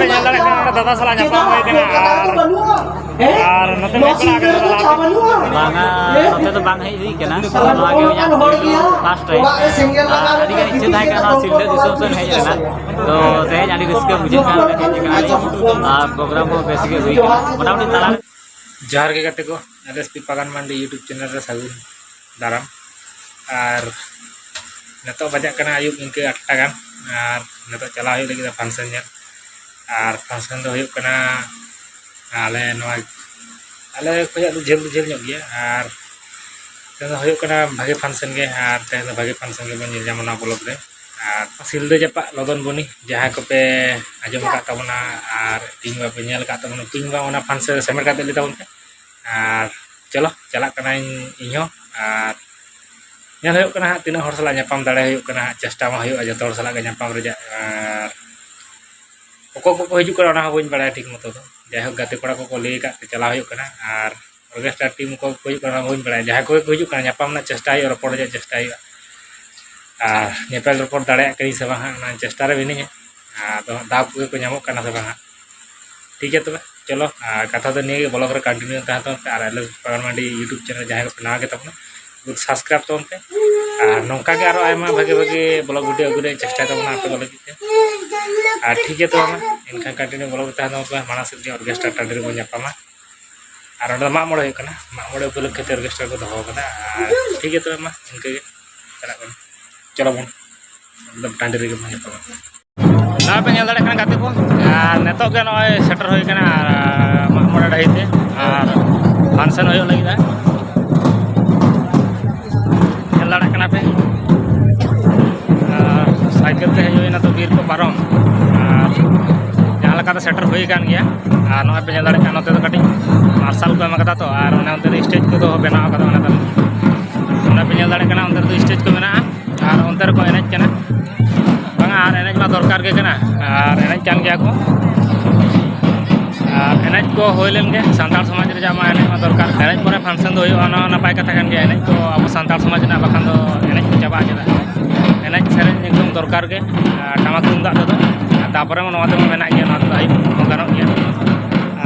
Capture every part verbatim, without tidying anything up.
ᱧᱮᱞ ᱫᱟᱲᱮᱭᱟᱜ ᱠᱟᱱᱟ, ᱱᱚᱰᱮ ᱫᱟᱫᱟ ᱥᱟᱞᱟᱜ ᱧᱟᱯᱟᱢ ᱦᱩᱭ ᱠᱟᱱᱟ᱾ ᱟᱨ, ᱟᱨ ᱱᱚᱛᱮ ᱢᱮᱫ ᱠᱟᱱᱟ ᱟᱹᱰᱤ ᱫᱟᱫᱟ ᱞᱟᱦᱟ᱾ ᱵᱟᱝᱟ, ᱱᱚᱛᱮ ᱫᱚ ᱵᱟᱝ ᱦᱮᱡ ᱦᱩᱭ ᱠᱟᱱᱟ᱾ ᱱᱚᱣᱟ ᱜᱮ ᱤᱧᱟᱹᱜ ᱯᱳᱭᱞᱳ first time᱾ ᱟᱨ ᱟᱹᱰᱤ ᱜᱟᱱ ᱤᱪᱪᱷᱟᱹ ᱛᱟᱦᱮᱸ ᱠᱟᱱᱟ ᱥᱤᱞᱫᱟᱹ ᱫᱤᱥᱚᱢ ᱥᱮᱱ ᱦᱮᱡ ᱨᱮᱱᱟᱜ᱾ ᱛᱚ ᱛᱮᱦᱮᱧ ᱟᱹᱰᱤ ᱨᱟᱹᱥᱠᱟᱹ ᱵᱩᱡᱷᱟᱹᱜ ᱠᱟᱱᱟ, ᱦᱮᱡ ᱠᱟᱱᱟ᱾ ᱟᱨ program ᱦᱚᱸ ᱵᱮᱥ ᱜᱮ ᱦᱩᱭ ᱠᱟᱱᱟ᱾ ᱢᱚᱴᱟᱢᱩᱴᱤ ᱛᱟᱞᱟ ᱨᱮ ᱡᱚᱦᱟᱨ ᱜᱮ ᱜᱟᱛᱮ ᱠᱚ, ᱮᱞ ᱮᱥ ᱯᱤ ᱯᱟᱜᱟᱱ ᱢᱟᱱᱰᱤ YouTube channel ᱨᱮ ᱥᱟᱹᱜᱩᱱ ᱫᱟᱨᱟᱢ᱾ ᱟᱨ ᱱᱤᱛᱚᱜ ᱵᱟᱡᱟᱜ ᱠᱟᱱᱟ ᱟᱹᱭᱩᱵ ᱤᱱᱠᱟᱹ ᱟᱴ ᱴᱟ ᱜᱟᱱ᱾ ᱟᱨ ᱱᱤᱛᱚᱜ ᱪᱟᱞᱟᱣ ᱦᱩᱭᱩᱜ ᱞᱟᱹᱜᱤᱫ function ᱧᱮᱞ᱾ ᱟᱨ function ᱫᱚ ᱦᱩᱭᱩᱜ ᱠᱟᱱᱟ ᱟᱞᱮ ᱱᱚᱣᱟ, ᱟᱞᱮ ᱠᱷᱚᱱᱟᱜ ᱫᱚ ᱡᱷᱟᱹᱞ ᱫᱚ ᱡᱷᱟᱹᱞ ᱧᱚᱜ ᱜᱮᱭᱟ᱾ ᱟᱨ ᱛᱮᱦᱮᱧ ᱫᱚ ᱦᱩᱭᱩᱜ ᱠᱟᱱᱟ ᱵᱷᱟᱜᱮ function ᱜᱮ᱾ ᱟᱨ ᱛᱮᱦᱮᱧ ᱫᱚ ᱵᱷᱟᱜᱮ function ᱜᱮᱵᱚᱱ ᱧᱮᱞ ᱧᱟᱢᱟ ᱱᱚᱣᱟ vlog ᱨᱮ᱾ ᱟᱨ ᱥᱤᱞᱫᱟᱹ ᱡᱟᱯᱟᱜ ᱞᱚᱫᱚᱱ ᱵᱚᱱᱤ ᱡᱟᱦᱟᱸᱭ ᱠᱚᱯᱮ ᱟᱸᱡᱚᱢ ᱟᱠᱟᱫ ᱛᱟᱵᱚᱱᱟ ᱟᱨ ᱠᱤᱝᱵᱟ ᱯᱮ ᱧᱮᱞ ᱟᱠᱟᱫ ᱛᱟᱵᱚᱱᱟ, ᱠᱤᱝᱵᱟ ᱚᱱᱟ function ᱨᱮ ᱥᱮᱴᱮᱨ ᱠᱟᱛᱮ ᱞᱟᱹᱭ ᱛᱟᱵᱚᱱ ᱯᱮ᱾ ᱟᱨ ᱪᱚᱞᱚ, ᱪᱟᱞᱟᱜ ᱠᱟᱹᱱᱟᱹᱧ ᱤᱧᱦᱚᱸ᱾ ᱟᱨ ᱧᱮᱞ ᱦᱩᱭᱩᱜ ᱠᱟᱱᱟ ᱦᱟᱸᱜ, ᱛᱤᱱᱟᱹᱜ ᱦᱚᱲ ᱥᱟᱞᱟᱜ ᱧᱟᱯᱟᱢ ᱫᱟᱲᱮ ᱦᱩᱭᱩᱜ ᱠᱟᱱᱟ ᱦᱟᱸᱜ᱾ ᱪᱮᱥᱴᱟ ᱢᱟ ᱦᱩᱭᱩᱜᱼᱟ ᱡᱚᱛᱚ ᱦᱚᱲ ᱥᱟᱞᱟᱜ ᱜᱮ ᱧᱟᱯᱟᱢ ᱨᱮᱭᱟᱜ᱾ ᱟᱨ ᱚᱠᱚᱭ ᱠᱚᱠᱚ ᱦᱤᱡᱩᱜ ᱠᱟᱱᱟ, ᱚᱱᱟ ᱦᱚᱸ ᱵᱟᱹᱧ ᱵᱟᱲᱟᱭᱟ ᱴᱷᱤᱠ ᱢᱚᱛᱚ ᱫᱚ᱾ ᱡᱟᱭᱦᱳᱠ, ᱜᱟᱛᱮ ᱠᱚᱲᱟ ᱠᱚᱠᱚ ᱞᱟᱹᱭ ᱟᱠᱟᱫ ᱛᱮ ᱪᱟᱞᱟᱣ ᱦᱩᱭᱩᱜ ᱠᱟᱱᱟ᱾ ᱟᱨ orchestra team ᱚᱠᱚᱭ ᱠᱚᱠᱚ ᱦᱤᱡᱩᱜ ᱠᱟᱱᱟ, ᱚᱱᱟ ᱦᱚᱸ ᱵᱟᱹᱧ ᱵᱟᱲᱟᱭᱟ᱾ ᱡᱟᱦᱟᱸᱭ ᱠᱚᱜᱮ ᱠᱚ ᱦᱤᱡᱩᱜ ᱠᱟᱱᱟ, ᱧᱟᱯᱟᱢ ᱨᱮᱱᱟᱜ ᱪᱮᱥᱴᱟ ᱦᱩᱭᱩᱜᱼᱟ, ᱨᱚᱯᱚᱲ ᱨᱮᱭᱟᱜ ᱪᱮᱥᱴᱟ ᱦᱩᱭᱩᱜᱼᱟ᱾ ᱟᱨ ᱧᱮᱯᱮᱞ ᱨᱚᱯᱚᱲ ᱫᱟᱲᱮᱭᱟᱜ ᱠᱟᱹᱱᱟᱹᱧ ᱥᱮ ᱵᱟᱝ ᱦᱟᱸᱜ, ᱚᱱᱟ ᱪᱮᱥᱴᱟ ᱨᱮ ᱢᱤᱱᱟᱹᱧᱟ᱾ ᱟᱫᱚ ᱦᱟᱸᱜ ᱫᱟᱣ ᱠᱚᱜᱮ ᱠᱚ ᱧᱟᱢᱚᱜ ᱠᱟᱱᱟ ᱥᱮ ᱵᱟᱝ ᱦᱟᱸᱜ᱾ ᱴᱷᱤᱠ ᱜᱮᱭᱟ ᱛᱚᱵᱮ, ᱪᱚᱞᱚ, ᱟᱨ ᱠᱟᱛᱷᱟ ᱫᱚ ᱱᱤᱭᱟᱹ ᱜᱮ, vlog ᱨᱮ continue ᱛᱟᱦᱮᱸ ᱛᱟᱵᱚᱱ ᱯᱮ᱾ ᱟᱨ ᱮᱞ ᱮᱥ ᱯᱟᱜᱟᱱ ᱢᱟᱱᱰᱤ YouTube channel ᱡᱟᱦᱟᱸᱭ ᱠᱚᱯᱮ ᱱᱟᱣᱟ ᱜᱮ ᱛᱟᱵᱚᱱᱟ, subscribe ᱛᱟᱵᱚᱱ ᱯᱮ᱾ ᱟᱨ ᱱᱚᱝᱠᱟ ᱜᱮ ᱟᱨᱚ ᱟᱭᱢᱟ ᱵᱷᱟᱜᱮ ᱵᱷᱟᱜᱮ vlog video ᱟᱹᱜᱩ ᱨᱮᱭᱟᱜ ᱪᱮᱥᱴᱟᱭ ᱛᱟᱵᱚᱱᱟ ᱟᱯᱮ ᱠᱚ ᱞᱟᱹᱜᱤᱫ ᱛᱮ᱾ ᱟᱨ ᱴᱷᱤᱠ ᱜᱮᱭᱟ ᱛᱚᱵᱮ ᱢᱟ, ᱮᱱᱠᱷᱟᱱ continue vlog ᱨᱮ ᱛᱟᱦᱮᱸ ᱛᱟᱵᱚᱱ ᱯᱮ᱾ ᱢᱟᱲᱟᱝ ᱥᱮᱫ ᱜᱮ orchestra ᱴᱟᱺᱰᱤ ᱨᱮᱵᱚᱱ ᱧᱟᱯᱟᱢᱟ᱾ ᱟᱨ ᱚᱸᱰᱮ ᱫᱚ ᱢᱟᱜ ᱢᱚᱬᱮ ᱦᱩᱭᱩᱜ ᱠᱟᱱᱟ, ᱢᱟᱜ ᱢᱚᱬᱮ ᱩᱯᱚᱞᱚᱠᱠᱷᱮ ᱛᱮ orchestra ᱠᱚ ᱫᱚᱦᱚ ᱠᱟᱫᱟ᱾ ᱟᱨ ᱴᱷᱤᱠ ᱜᱮᱭᱟ ᱛᱚᱵᱮ ᱢᱟ, ᱤᱱᱠᱟᱹ ᱜᱮ ᱪᱟᱞᱟᱜ ᱠᱟᱱᱟ᱾ ᱪᱚᱞᱚ ᱵᱚᱱ, ᱮᱠᱫᱚᱢ ᱴᱟᱺᱰᱤ ᱨᱮᱜᱮ ᱵᱚᱱ ᱧᱟᱯᱟᱢᱟ᱾ ᱱᱚᱜᱼᱚᱭ ᱯᱮ ᱧᱮᱞ ᱫᱟᱲᱮᱭᱟᱜ ᱠᱟᱱᱟ ᱜᱟᱛᱮ ᱠᱚ, ᱟᱨ ᱱᱤᱛᱚᱜ ᱜᱮ ᱱᱚᱜᱼᱚᱭ ᱥᱮᱴᱮᱨ ᱦᱩᱭ ᱠᱟᱱᱟ ᱟᱨ, ᱢᱟᱜ ᱢᱚᱬᱮ ᱰᱟᱹᱦᱤ ᱛᱮ, ᱟᱨ function ᱦᱩᱭᱩᱜ ᱞᱟᱹᱜᱤᱫ᱾ ᱧᱮᱞ ᱫᱟᱲᱮᱭᱟᱜ ᱠᱟᱱᱟ ᱯᱮ, ᱟᱨ ᱥᱟᱭᱠᱮᱞ ᱛᱮ ᱦᱮᱡ ᱦᱩᱭᱱᱟ ᱛᱚ ᱵᱤᱨ ᱠᱚ ᱯᱟᱨᱚᱢ, ᱟᱨ ᱡᱟᱦᱟᱸ ᱞᱮᱠᱟᱛᱮ ᱥᱮᱴᱮᱨ ᱦᱩᱭ ᱟᱠᱟᱱ ᱜᱮᱭᱟ᱾ ᱟᱨ ᱱᱚᱜᱼᱚᱭ ᱯᱮ ᱧᱮᱞ ᱫᱟᱲᱮᱭᱟᱜ ᱠᱟᱱᱟ, ᱱᱚᱛᱮ ᱫᱚ ᱠᱟᱹᱴᱤᱡ ᱢᱟᱨᱥᱟᱞ ᱠᱚ ᱮᱢ ᱠᱟᱫᱟ ᱛᱚ, ᱟᱨ ᱚᱱᱮ ᱚᱱᱛᱮ ᱨᱮ stage ᱠᱚᱫᱚ ᱵᱮᱱᱟᱣ ᱠᱟᱫᱟ᱾ ᱚᱱᱟ ᱫᱚ, ᱚᱱᱟ ᱯᱮ ᱧᱮᱞ ᱫᱟᱲᱮᱭᱟᱜ ᱠᱟᱱᱟ, ᱚᱱᱛᱮ ᱨᱮᱫᱚ stage ᱠᱚ ᱢᱮᱱᱟᱜᱼᱟ᱾ ᱟᱨ ᱚᱱᱛᱮ ᱨᱮᱠᱚ ᱮᱱᱮᱡ ᱠᱟᱱᱟ᱾ ᱵᱟᱝᱟ, ᱟᱨ ᱮᱱᱮᱡ ᱢᱟ ᱫᱚᱨᱠᱟᱨ ᱜᱮ ᱠᱟᱱᱟ, ᱟᱨ ᱮᱱᱮᱡ ᱠᱟᱱ ᱜᱮᱭᱟ ᱠᱚ᱾ ᱟᱨ ᱮᱱᱮᱡ ᱠᱚ ᱦᱩᱭ ᱞᱮᱱ ᱜᱮ, ᱥᱟᱱᱛᱟᱲ ᱥᱚᱢᱟᱡᱽ ᱨᱮᱭᱟᱜ ᱢᱟ ᱮᱱᱮᱡ ᱢᱟ ᱫᱚᱨᱠᱟᱨ᱾ ᱮᱱᱮᱡ ᱯᱚᱨᱮ function ᱫᱚ ᱦᱩᱭᱩᱜᱼᱟ, ᱚᱱᱟ ᱦᱚᱸ ᱱᱟᱯᱟᱭ ᱠᱟᱛᱷᱟ ᱠᱟᱱ ᱜᱮᱭᱟ᱾ ᱮᱱᱮᱡ ᱠᱚ ᱟᱵᱚ ᱥᱟᱱᱛᱟᱲ ᱥᱚᱢᱟᱡᱽ ᱨᱮᱱᱟᱜ, ᱵᱟᱠᱷᱟᱱ ᱫᱚ ᱮᱱᱮᱡ ᱠᱚ ᱪᱟᱵᱟᱜᱼᱟ ᱪᱮᱫᱟᱜ? ᱮᱱᱮᱡ ᱥᱮᱨᱮᱧ ᱮᱠᱫᱚᱢ ᱫᱚᱨᱠᱟᱨ ᱜᱮ, ᱟᱨ ᱴᱟᱢᱟᱠ ᱛᱩᱢᱫᱟᱜ ᱛᱮᱫᱚ᱾ ᱟᱨ ᱛᱟᱨᱯᱚᱨᱮ ᱢᱟ ᱱᱚᱣᱟ ᱛᱮᱢᱟ ᱢᱮᱱᱟᱜ ᱜᱮᱭᱟ, ᱱᱚᱣᱟ ᱛᱮᱫᱚ ᱟᱹᱭᱩᱵ ᱦᱚᱸ ᱜᱟᱱᱚᱜ ᱜᱮᱭᱟ᱾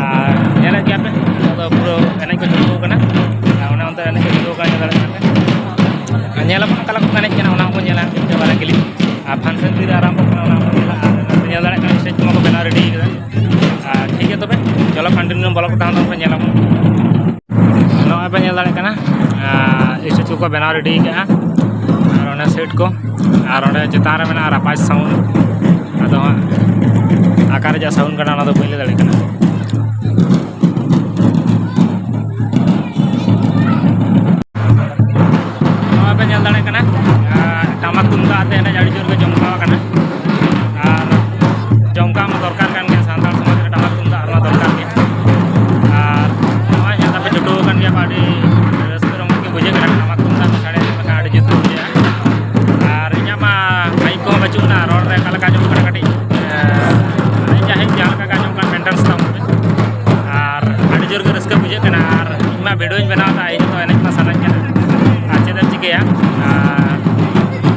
ᱟᱨ ᱧᱮᱞᱮᱫ ᱜᱮᱭᱟ ᱯᱮ, ᱱᱤᱛᱚᱜ ᱫᱚ ᱯᱩᱨᱟᱹ ᱮᱱᱮᱡ ᱠᱚ ᱪᱷᱩᱴᱟᱹᱣ ᱠᱟᱱᱟ᱾ ᱟᱨ ᱚᱱᱮ ᱚᱱᱛᱮ ᱮᱱᱮᱡ ᱠᱚ ᱪᱷᱩᱴᱟᱹᱣ ᱠᱟᱱᱟ, ᱧᱮᱞ ᱫᱟᱲᱮᱭᱟᱜ ᱠᱟᱱᱟ ᱯᱮ᱾ ᱟᱨ ᱧᱮᱞ ᱟᱵᱚᱱ ᱚᱠᱟ ᱞᱮᱠᱟ ᱠᱚ ᱮᱱᱮᱡ ᱠᱟᱱᱟ, ᱚᱱᱟ ᱦᱚᱸᱵᱚᱱ ᱧᱮᱞᱟ ᱢᱤᱫᱴᱮᱱ ᱵᱟᱨᱭᱟ ᱠᱞᱤᱯ᱾ ᱟᱨ ᱯᱷᱟᱱᱥᱮᱱ ᱛᱤᱨᱮ ᱟᱨᱟᱢᱵᱚᱜ ᱠᱟᱱᱟ, ᱚᱱᱟ ᱦᱚᱸᱵᱚᱱ ᱧᱮᱞᱟ᱾ ᱟᱨ ᱧᱮᱞ ᱫᱟᱲᱮᱭᱟᱜ ᱠᱟᱱᱟ, ᱥᱴᱮᱡᱽ ᱠᱚᱢᱟ ᱠᱚ ᱵᱮᱱᱟᱣ ᱨᱮᱰᱤ ᱠᱟᱫᱟ᱾ ᱟᱨ ᱴᱷᱤᱠ ᱜᱮᱭᱟ, ᱛᱚᱵᱮ ᱪᱚᱞᱚ, ᱠᱚᱱᱴᱤᱱᱤᱭᱩ ᱵᱞᱚᱜ ᱨᱮ ᱛᱟᱦᱮᱱ ᱛᱟᱵᱚᱱ ᱯᱮ, ᱧᱮᱞ ᱟᱵᱚᱱ᱾ ᱱᱚᱜᱼᱚᱭ ᱯᱮ ᱧᱮᱞ ᱫᱟᱲᱮᱭᱟᱜ ᱠᱟᱱᱟ, ᱥᱴᱮᱡᱽ ᱠᱚᱠᱚ ᱵᱮᱱᱟᱣ ᱨᱮᱰᱤ ᱠᱟᱜᱼᱟ, ᱟᱨ ᱚᱱᱟ ᱥᱮᱴ ᱠᱚ, ᱟᱨ ᱚᱸᱰᱮ ᱪᱮᱛᱟᱱ ᱨᱮ ᱢᱮᱱᱟᱜᱼᱟ ᱨᱟᱯᱟᱡᱽ ᱥᱟᱣᱩᱱᱰ᱾ ᱟᱫᱚ ᱦᱟᱸᱜ ᱚᱠᱟ ᱨᱮᱭᱟᱜ ᱥᱟᱣᱩᱱᱰ ᱠᱟᱱᱟ, ᱚᱱᱟ ᱫᱚ ᱵᱟᱹᱧ ᱞᱟᱹᱭ ᱫᱟᱲᱮᱭᱟᱜ ᱠᱟᱱᱟ᱾ ᱱᱚᱜᱼᱚᱭ ᱯᱮ ᱧᱮᱞ ᱫᱟᱲᱮᱭᱟᱜ ᱠᱟᱱᱟ, ᱟᱨ ᱴᱟᱢᱟᱠ ᱛᱩᱢᱫᱟᱜ ᱟᱛᱮ ᱮᱱᱮᱡ ᱟᱹᱰᱤ ᱡᱳᱨ ᱜᱮ ᱡᱚᱢᱠᱟᱣ ᱟᱠᱟᱱᱟ᱾ ᱟᱨ ᱡᱚᱢᱠᱟᱣ ᱢᱟ ᱫᱚᱨᱠᱟᱨ ᱠᱟᱱ ᱜᱮᱭᱟ, ᱥᱟᱱᱛᱟᱲ ᱥᱚᱢᱟᱡᱽ ᱨᱮ ᱴᱟᱢᱟᱠ ᱛᱩᱢᱫᱟᱜ ᱢᱟ ᱫᱚᱨᱠᱟᱨ ᱜᱮ᱾ ᱟᱨ ᱱᱚᱜᱼᱚᱭ ᱧᱮᱞ ᱫᱟᱯᱮ, ᱪᱷᱩᱴᱟᱹᱣ ᱟᱠᱟᱱ ᱜᱮᱭᱟ ᱠᱚ, ᱟᱹᱰᱤ ᱨᱟᱹᱥᱠᱟᱹ ᱨᱚᱢᱚᱡᱽ ᱜᱮ ᱵᱩᱡᱷᱟᱹᱜ ᱠᱟᱱᱟ ᱴᱟᱢᱟᱠ ᱛᱩᱢᱫᱟᱜ ᱠᱚ ᱥᱟᱰᱮ ᱞᱮᱠᱷᱟᱱ ᱟᱹᱰᱤ ᱡᱩᱛ ᱜᱮ ᱵᱩᱡᱷᱟᱹᱜᱼᱟ᱾ ᱟᱨ ᱤᱧᱟᱹᱜ ᱢᱟ ᱢᱟᱭᱤᱠ ᱠᱚᱦᱚᱸ ᱵᱟᱹᱪᱩᱜ ᱟᱱᱟ, ᱨᱚᱲ ᱨᱮ ᱚᱠᱟ ᱞᱮᱠᱟ ᱟᱸᱡᱚᱢᱚᱜ ᱠᱟᱱᱟ ᱠᱟᱹᱴᱤᱡ, ᱮ, ᱡᱟᱦᱟᱸᱭ ᱡᱟᱦᱟᱸ ᱞᱮᱠᱟ ᱜᱮ ᱟᱸᱡᱚᱢᱚᱜ ᱠᱟᱱᱟ, ᱢᱮᱱᱴᱮᱱᱥ ᱛᱟᱵᱚᱱ ᱯᱮ᱾ ᱟᱨ ᱟᱹᱰᱤ ᱡᱳᱨ ᱜᱮ ᱨᱟᱹᱥᱠᱟᱹ ᱵᱩᱡᱷᱟᱹᱜ ᱠᱟᱱᱟ᱾ ᱟᱨ ᱤᱧ ᱢᱟ ᱵᱷᱤᱰᱤᱭᱳᱧ ᱵᱮᱱᱟᱣ ᱮᱫᱟ, ᱤᱧ ᱫᱚ ᱮᱱᱮᱡ ᱢᱟ ᱥᱟᱱᱟᱧ ᱠᱟᱱᱟ, ᱟᱨ ᱪᱮᱫ ᱮᱢ ᱪᱤᱠᱟᱹᱭᱟ᱾ ᱟᱨ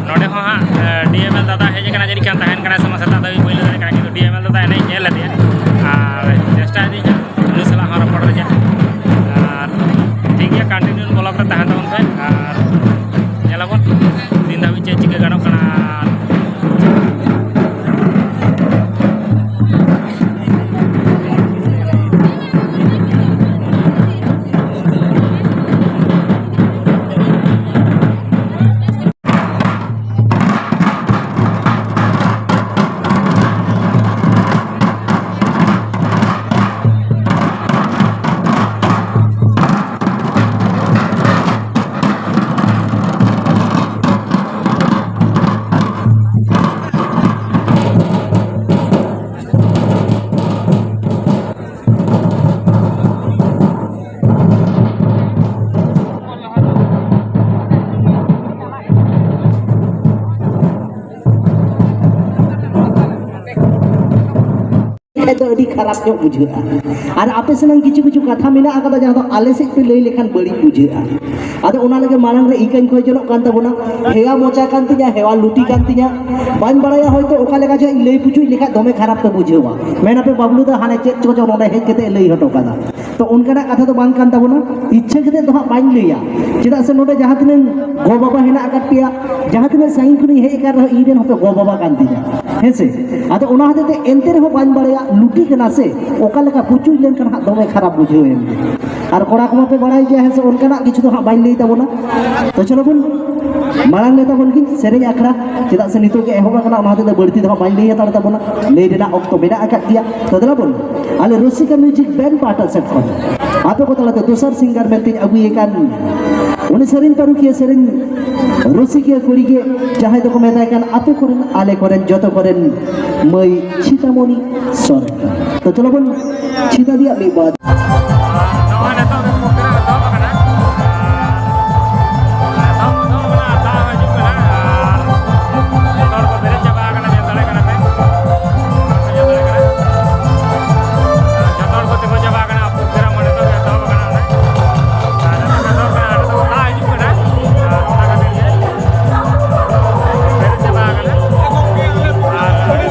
ᱱᱚᱰᱮ ᱦᱚᱸ ᱦᱟᱸᱜ, ᱮ, ᱰᱤ ᱮᱢ ᱮᱞ ᱫᱟᱫᱟ ᱦᱮᱡ ᱟᱠᱟᱱᱟ, ᱡᱟᱹᱱᱤᱡ ᱠᱷᱟᱱ ᱛᱟᱦᱮᱱ ᱠᱟᱱᱟᱭ ᱥᱮ ᱵᱟᱝ, ᱥᱮᱛᱟᱜ ᱫᱷᱟᱹᱵᱤᱡ ᱵᱟᱹᱧ ᱞᱟᱹᱭ ᱫᱟᱲᱮᱭᱟᱜ ᱠᱟᱱᱟ, ᱠᱤᱱᱛᱩ ᱰᱤ ᱮᱢ ᱮᱞ ᱫᱟᱫᱟ ᱮᱱᱮᱡ ᱧᱮᱞ ᱞᱮᱫᱮᱭᱟ᱾ ᱟᱨ ᱪᱮᱥᱴᱟᱭᱮᱫᱟᱹᱧ ᱦᱟᱸᱜ ᱩᱱᱤ ᱥᱟᱞᱟᱜ ᱦᱚᱸ ᱨᱚᱯᱚᱲ ᱨᱮᱭᱟᱜ᱾ ᱟᱨ ᱴᱷᱤᱠ ᱜᱮᱭᱟ, ᱠᱚᱱᱴᱤᱱᱤᱭᱩ ᱵᱞᱚᱜ ᱨᱮ ᱛᱟᱦᱮᱱ ᱛᱟᱵᱚᱱ ᱯᱮ, ᱟᱨ ᱧᱮᱞᱟᱵᱚᱱ ᱛᱤᱱ ᱫᱷᱟᱹᱵᱤᱡ ᱪᱮᱫ ᱪᱤᱠᱟᱹ ᱜᱟᱱᱚᱜ ᱠᱟᱱᱟ᱾ ᱟᱨ ᱫᱚ ᱟᱹᱰᱤ ᱠᱷᱟᱨᱟᱯ ᱧᱚᱜ ᱵᱩᱡᱷᱟᱹᱜᱼᱟ᱾ ᱟᱨ ᱟᱯᱮ ᱥᱮᱱᱟᱜ ᱠᱤᱪᱷᱩ ᱠᱤᱪᱷᱩ ᱠᱟᱛᱷᱟ ᱢᱮᱱᱟᱜ ᱟᱠᱟᱫᱟ, ᱡᱟᱦᱟᱸ ᱫᱚ ᱟᱞᱮ ᱥᱮᱫ ᱯᱮ ᱞᱟᱹᱭ ᱞᱮᱠᱷᱟᱱ ᱵᱟᱹᱲᱤᱡ ᱵᱩᱡᱷᱟᱹᱜᱼᱟ᱾ ᱟᱫᱚ ᱚᱱᱟ ᱞᱟᱹᱜᱤᱫ ᱢᱟᱲᱟᱝ ᱨᱮ ᱤᱠᱟᱹᱧ ᱠᱷᱚᱡᱚᱜ ᱠᱟᱱ ᱛᱟᱵᱚᱱᱟ, ᱦᱮᱣᱟ ᱢᱚᱪᱟ ᱠᱟᱱ ᱛᱤᱧᱟ, ᱦᱮᱣᱟ ᱞᱩᱴᱤ ᱠᱟᱱ ᱛᱤᱧᱟ, ᱵᱟᱹᱧ ᱵᱟᱲᱟᱭᱟ, ᱦᱚᱭᱛᱳ ᱚᱠᱟ ᱞᱮᱠᱟ ᱪᱚ ᱤᱧ ᱞᱟᱹᱭ ᱯᱩᱪᱩᱡ ᱞᱮᱠᱷᱟᱡ ᱫᱚᱢᱮ ᱠᱷᱟᱨᱟᱯ ᱯᱮ ᱵᱩᱡᱷᱟᱹᱣᱟ, ᱢᱮᱱᱟᱯᱮ ᱵᱟᱹᱵᱞᱩ ᱫᱚ ᱦᱟᱱᱮ ᱪᱮᱫ ᱪᱚ ᱪᱚ ᱱᱚᱰᱮ ᱦᱮᱡ ᱠᱟᱛᱮ ᱞᱟᱹᱭ ᱦᱚᱴᱚ ᱠᱟᱫᱟ᱾ ᱛᱚ ᱚᱱᱠᱟᱱᱟᱜ ᱠᱟᱛᱷᱟ ᱫᱚ ᱵᱟᱝ ᱠᱟᱱ ᱛᱟᱵᱚᱱᱟ, ᱤᱪᱪᱷᱟᱹ ᱠᱟᱛᱮ ᱫᱚ ᱦᱟᱸᱜ ᱵᱟᱹᱧ ᱞᱟᱹᱭᱟ, ᱪᱮᱫᱟᱜ ᱥᱮ ᱱᱚᱰᱮ ᱡᱟᱦᱟᱸ ᱛᱤᱱᱟᱹᱜ ᱜᱚ ᱵᱟᱵᱟ ᱦᱮᱱᱟᱜ ᱟᱠᱟᱫ ᱯᱮᱭᱟ, ᱡᱟᱦᱟᱸ ᱛᱤᱱᱟᱹᱜ ᱥᱟᱺᱜᱤᱧ ᱠᱷᱚᱱᱤᱧ ᱦᱮᱡ ᱟᱠᱟᱱ ᱨᱮᱦᱚᱸ ᱤᱧ ᱨᱮᱱ ᱦᱚᱸᱯᱮ ᱜᱚ ᱵᱟᱵᱟ ᱠᱟᱱ ᱛᱤᱧᱟ, ᱦᱮᱸ ᱥᱮ? ᱟᱫᱚ ᱚᱱᱟ ᱦᱚᱛᱮᱡ ᱛᱮ ᱮᱱᱛᱮ ᱨᱮᱦᱚᱸ ᱵᱟᱹᱧ ᱵᱟᱲᱟᱭᱟ, ᱞᱩᱴᱤ ᱠᱟᱱᱟ ᱥᱮ, ᱚᱠᱟ ᱞᱮᱠᱟ ᱯᱩᱪᱩᱡ ᱞᱮᱱᱠᱷᱟᱱ ᱦᱟᱸᱜ ᱫᱚᱢᱮ ᱠᱷᱟᱨᱟᱯ ᱵᱩᱡᱷᱟᱹᱣ ᱮᱱ ᱜᱮ᱾ ᱟᱨ ᱠᱚᱲᱟ ᱠᱚᱢᱟ ᱯᱮ ᱵᱟᱲᱟᱭ ᱜᱮᱭᱟ, ᱦᱮᱸ ᱥᱮ? ᱚᱱᱠᱟᱱᱟᱜ ᱠᱤᱪᱷᱩ ᱫᱚ ᱦᱟᱸᱜ ᱵᱟᱹᱧ ᱞᱟᱹᱭ ᱛᱟᱵᱚᱱᱟ᱾ ᱛᱚ ᱪᱚᱞᱚ ᱵᱚᱱ ᱢᱟᱲᱟᱝ ᱞᱮ ᱛᱟᱵᱚᱱ ᱜᱤᱧ ᱥᱮᱨᱮᱧ ᱟᱠᱷᱲᱟ, ᱪᱮᱫᱟᱜ ᱥᱮ ᱱᱤᱛᱚᱜ ᱜᱮ ᱮᱦᱚᱵ ᱟᱠᱟᱱᱟ, ᱚᱱᱟ ᱦᱚᱛᱮᱡ ᱛᱮ ᱵᱟᱹᱲᱛᱤ ᱫᱚ ᱦᱟᱸᱜ ᱵᱟᱹᱧ ᱞᱟᱹᱭ ᱦᱟᱛᱟᱲ ᱛᱟᱵᱚᱱᱟ, ᱞᱟᱹᱭ ᱨᱮᱱᱟᱜ ᱚᱠᱛᱚ ᱢᱮᱱᱟᱜ ᱟᱠᱟᱫ ᱜᱮᱭᱟ᱾ ᱛᱚ ᱫᱮᱞᱟ ᱵᱚᱱ, ᱟᱞᱮ ᱨᱩᱥᱤᱠᱟ ᱢᱤᱣᱡᱤᱠ ᱵᱮᱱᱰ ᱯᱟᱦᱴᱟ ᱥᱮᱫ ᱠᱷᱚᱱ ᱟᱯᱮ ᱠᱚ ᱛᱟᱞᱟᱛᱮ ᱫᱚᱥᱟᱨ ᱥᱤᱝᱜᱟᱨ ᱢᱮᱱᱛᱮᱧ ᱟᱹᱜᱩᱭᱮ ᱠᱟᱱ ᱩᱱᱤ ᱥᱮᱨᱮᱧ ᱯᱟᱹᱨᱩᱠᱷᱤᱭᱟᱹ, ᱥᱮᱨᱮᱧ ᱨᱩᱥᱤᱠᱤᱭᱟᱹ ᱠᱩᱲᱤ ᱜᱮ, ᱡᱟᱦᱟᱸᱭ ᱫᱚᱠᱚ ᱢᱮᱛᱟᱭ ᱠᱟᱱ ᱟᱯᱮ ᱠᱚᱨᱮᱱ, ᱟᱞᱮ ᱠᱚᱨᱮᱱ, ᱡᱚᱛᱚ ᱠᱚᱨᱮᱱ ᱢᱟᱹᱭ ᱪᱷᱤᱛᱟᱢᱚᱱᱤ ᱥᱚᱨᱮᱱ᱾ ᱛᱚ ᱪᱚᱞᱚ ᱵᱚᱱ ᱪᱷᱤᱛᱟ ᱫᱤᱭᱟ ᱢᱤᱫ ᱵᱟᱨ᱾ ᱱᱚᱜᱼᱚᱭ ᱱᱤᱛᱚᱜ ᱜᱮ ᱯᱨᱳᱜᱨᱟᱢ ᱮᱛᱚᱦᱚᱵ ᱟᱠᱟᱱᱟ᱾ ᱮᱛᱚᱦᱚᱵ, ᱮᱛᱚᱦᱚᱵ ᱟᱠᱟᱱᱟ, ᱫᱟᱜ ᱦᱚᱸ ᱦᱤᱡᱩᱜ ᱠᱟᱱᱟ᱾ ᱟᱨ ᱡᱚᱛᱚ ᱦᱚᱲ ᱠᱚ ᱵᱮᱨᱮᱫ ᱪᱟᱵᱟ ᱟᱠᱟᱱᱟ, ᱧᱮᱞ ᱫᱟᱲᱮᱭᱟᱜ ᱠᱟᱱᱟ ᱯᱮ᱾ ᱧᱮᱞ ᱫᱟᱲᱮᱭᱟᱜ ᱠᱟᱱᱟ᱾ ᱡᱚᱛᱚ ᱦᱚᱲ ᱠᱚ ᱛᱤᱸᱜᱩ ᱪᱟᱵᱟ ᱟᱠᱟᱱᱟ᱾ ᱯᱨᱳᱜᱨᱟᱢ ᱦᱚᱸ ᱱᱤᱛᱚᱜ ᱜᱮ ᱮᱛᱚᱦᱚᱵ ᱟᱠᱟᱱᱟ᱾ ᱟᱨ ᱱᱤᱛᱚᱜ ᱜᱮ ᱮᱛᱚᱦᱚᱵ ᱟᱠᱟᱱᱟ᱾ ᱟᱨ ᱱᱤᱛᱚᱜ ᱫᱟᱜ ᱦᱤᱡᱩᱜ ᱠᱟᱱᱟ᱾ ᱟᱨ ᱚᱱᱟ ᱠᱷᱟᱹᱛᱤᱨ ᱜᱮ ᱵᱮᱨᱮᱫ ᱪᱟᱵᱟ ᱟᱠᱟᱱᱟ᱾ ᱟᱨ ᱟᱹᱰᱤ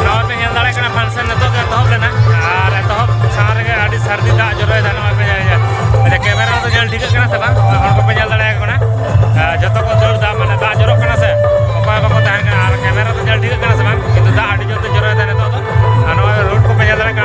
ᱱᱚᱜᱼᱚᱭ ᱯᱮ ᱧᱮᱞ ᱫᱟᱲᱮᱭᱟᱜ ᱠᱟᱱᱟ, function ᱱᱤᱛᱚᱜ ᱜᱮ ᱮᱛᱚᱦᱚᱵ ᱞᱮᱱᱟ᱾ ᱟᱨ ᱮᱛᱚᱦᱚᱵ ᱥᱟᱶ ᱨᱮᱜᱮ ᱟᱹᱰᱤ ᱥᱟᱹᱨᱫᱤ ᱫᱟᱜ ᱡᱚᱨᱚᱭᱮᱫᱟ᱾ ᱱᱚᱜᱼᱚᱭ ᱯᱮ ᱧᱮᱞ, ᱟᱪᱪᱷᱟ, camera ᱨᱮᱫᱚ ᱧᱮᱞ ᱴᱷᱤᱠᱟᱹᱜ ᱠᱟᱱᱟ ᱥᱮ ᱵᱟᱝ? ᱦᱚᱲ ᱠᱚᱯᱮ ᱧᱮᱞ ᱫᱟᱲᱮᱭᱟᱠᱚ ᱠᱟᱱᱟ᱾ ᱟᱨ ᱡᱚᱛᱚ ᱠᱚ ᱫᱟᱹᱲ ᱫᱟ, ᱢᱟᱱᱮ ᱫᱟᱜ ᱡᱚᱨᱚᱜ ᱠᱟᱱᱟ ᱥᱮ, ᱚᱠᱚᱭ ᱦᱚᱸ ᱵᱟᱠᱚ ᱛᱟᱦᱮᱱ ᱠᱟᱱᱟ᱾ ᱟᱨ camera ᱨᱮ ᱧᱮᱞ ᱴᱷᱤᱠᱟᱹᱜ ᱠᱟᱱᱟ ᱥᱮ ᱵᱟᱝ? ᱠᱤᱱᱛᱩ ᱫᱟᱜ ᱟᱹᱰᱤ ᱡᱳᱨ ᱛᱮ ᱡᱚᱨᱚᱭᱮᱫᱟ ᱱᱤᱛᱚᱜ ᱫᱚ᱾ ᱟᱨ ᱱᱚᱜᱼᱚᱭ road ᱠᱚᱯᱮ ᱧᱮᱞ ᱫᱟᱲᱮᱭᱟᱜ ᱠᱟᱱᱟ᱾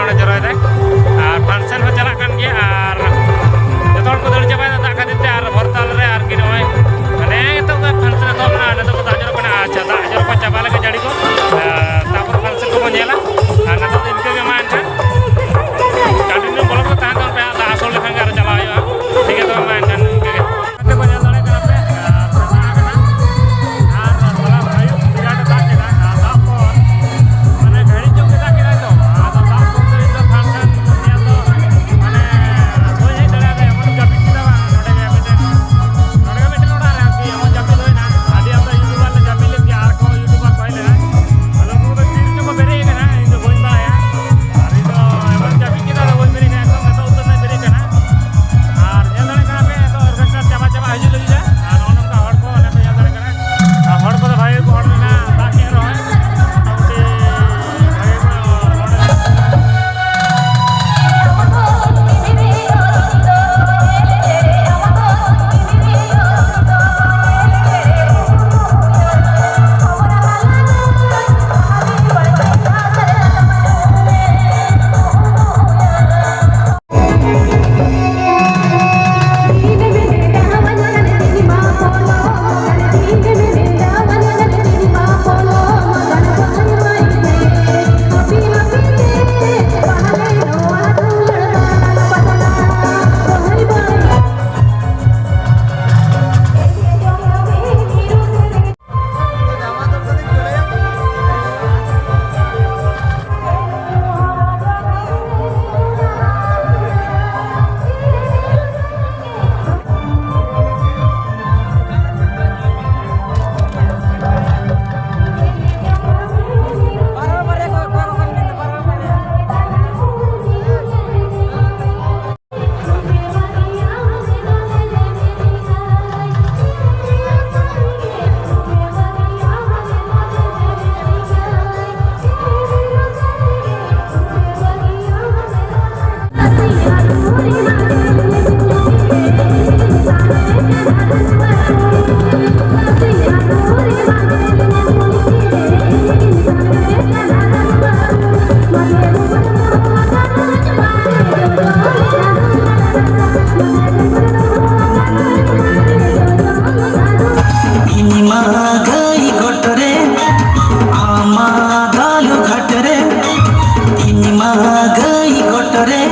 ᱨᱮ,